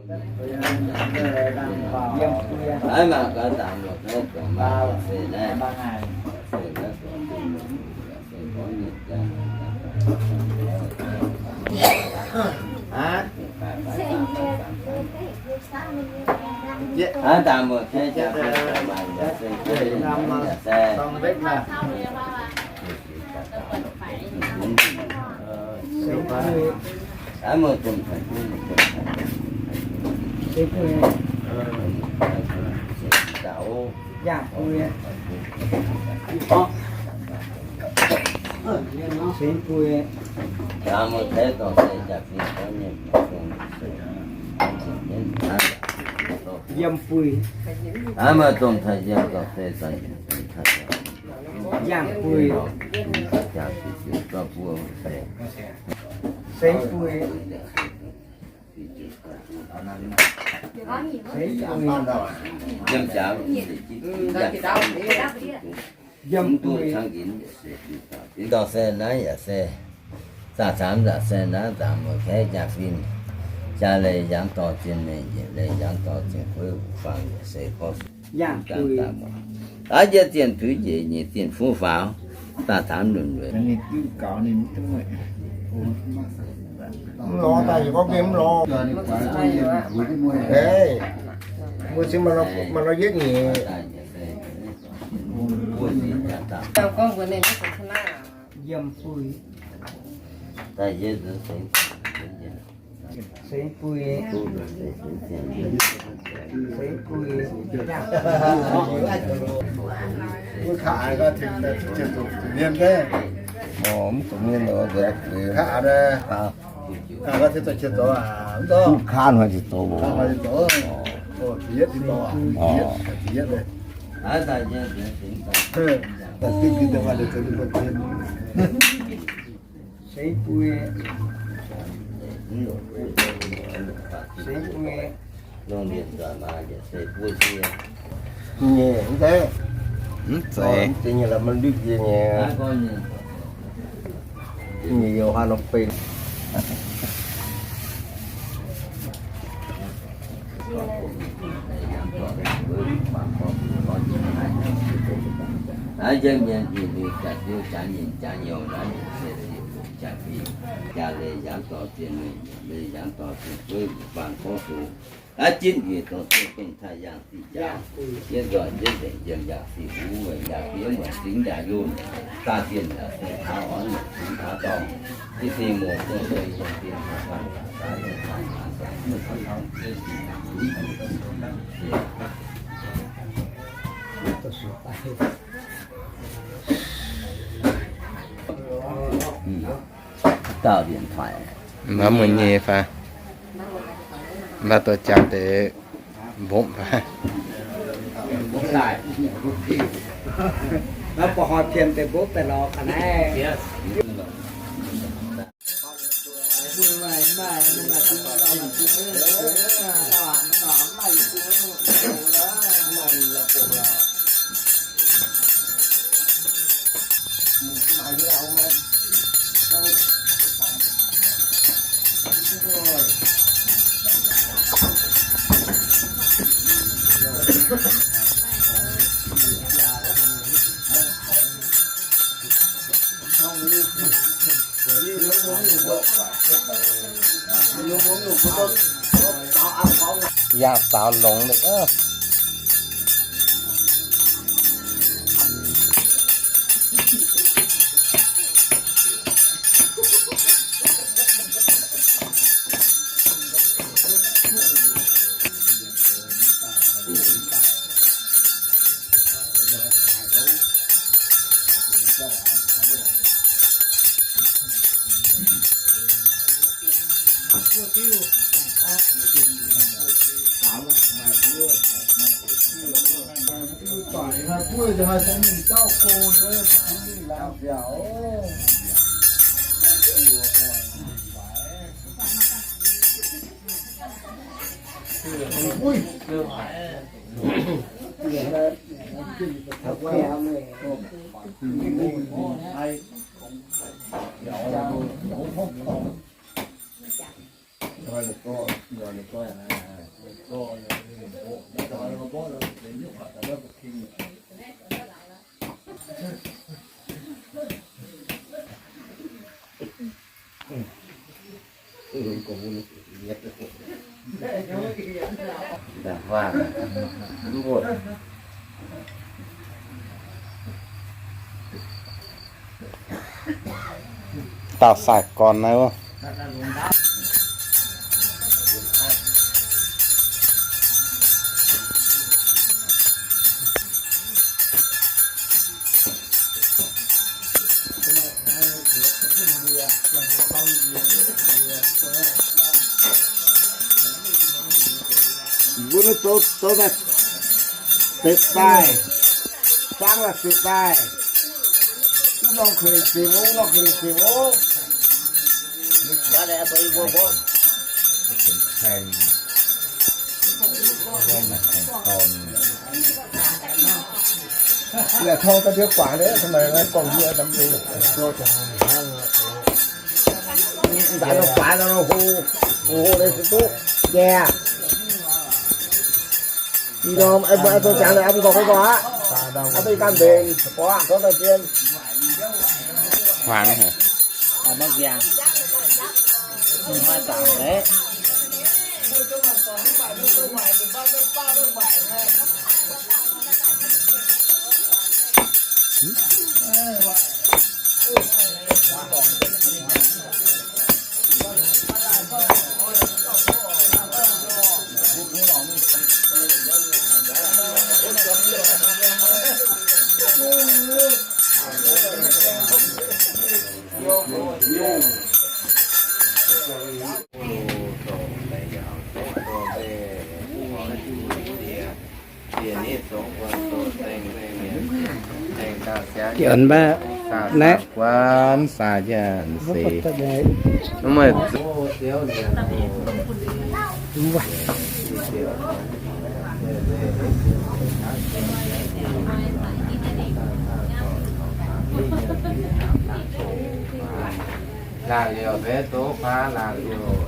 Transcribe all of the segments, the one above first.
Naaiv mangc gaax, dangc muoc-kaeqv gorngv maaih se naaiv. Aav, dangc muoc-kaeqv jaax fih gorngv maaih se, se. Yiem buih. Yangh buih. Seix buih. Seix buih. Yiem buih. Ndortv se naaiv yaac se, zaah camv yaac se naaiv dangc muoc-kaeqv jaa-fin, jaa leih yangh dorh zien mengh, yietc leih yangh dorh zien kuiv wuov faang yaac se gorngv yangh buih. Daaih jiex zienh tuix njiec nyeic zienh fuqv faaux, zaah camv lunc weic. Mv lorz daaih, yie gorngv mv lorz. Mbuo cingx maaih lorz yietv nyeic. Yiem buih. Seix buih. Seix buih. Mv zuqc mienh nor, mv zuqc mienh nor, mv zuqc. Aa, mv dorh. Aa, mv dorh. Mv kaav hnoi ziqc zoux loz. Hnoi ziqc zoux. Aa. Aa. Seix buih. Seix buih. Nyei, mv zeiz. Mv zeiz. Mv zeiz nyei lorqc, maiv ndutv yie nyei. Nyei youz haaix nor benx. Naaiv njiec mienh ih luic jaax diuv jaax nyinh jaax nyouz naaiv se siec fuqv jaax fingx, jaa leih yangh dorh zien mengh, leih yangh dorh zien kuiv wuov faang gorngv zuqc. Naaiv jinv njiec dongh se dongh taaih yangh diqv jaax, yie nzoih njienv nzengc yiem yaac sic wuov weic yaac fiev muonc zingx yaac lunh, daaih zienh yaac se taux orn muonc zingx taux dorngh, zinh dingh moc dongh se yiem dien taux faanh taux saax yiem taux hnaangx siangx duqv taux zienh dingh duqv. Dauh điện thoại. Maiv mueiz nyei fai? Maiv dorh jaa deix mbopv fai? Maiv baac hnoi pien deix mbopv daaih lorz ga'naaiv. Yangh zaaux longx ninh aqv. Dauh Sài Gòn naaiv wuov. Mbuo naaiv zoux, zoux daaih setv daaih, zaangv daaih setv daaih. Wuov norm ka'lengc zingh, wuov norm ka'lengc zingh oc. Laaix tong ga'ndiev guangc nyei, tov meih gorngv yie dam deix. Nzaaix nor guaax nor ho, ho ho leiz se duqv jai aqv. Ih norm, mbuo zoux jangx naaic, mbuo gorngv gorngv aqv. Aa, mbuo ganh mbenc, gorngv daaih zien. Huaang haic. Yie mbuo naaiv guan saa jienv se. Laangh liouh mbenc doqc baav laangh liouh.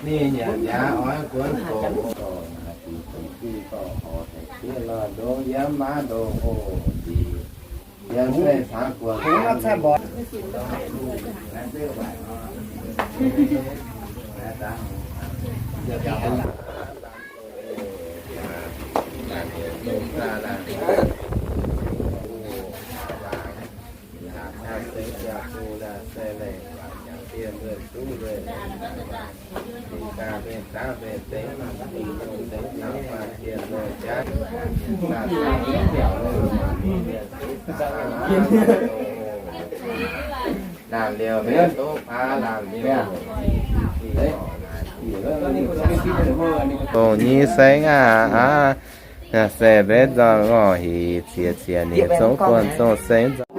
Ninh nyanc yaac oix guonx doqc. Yiem maaz ndongc oc. Yiem se cangx guoqv Dongh nyei saengv aac, aav, se mbenc nzorng ngorc hec ziex ziex ninh zongv guonh zongh saengv nzorng.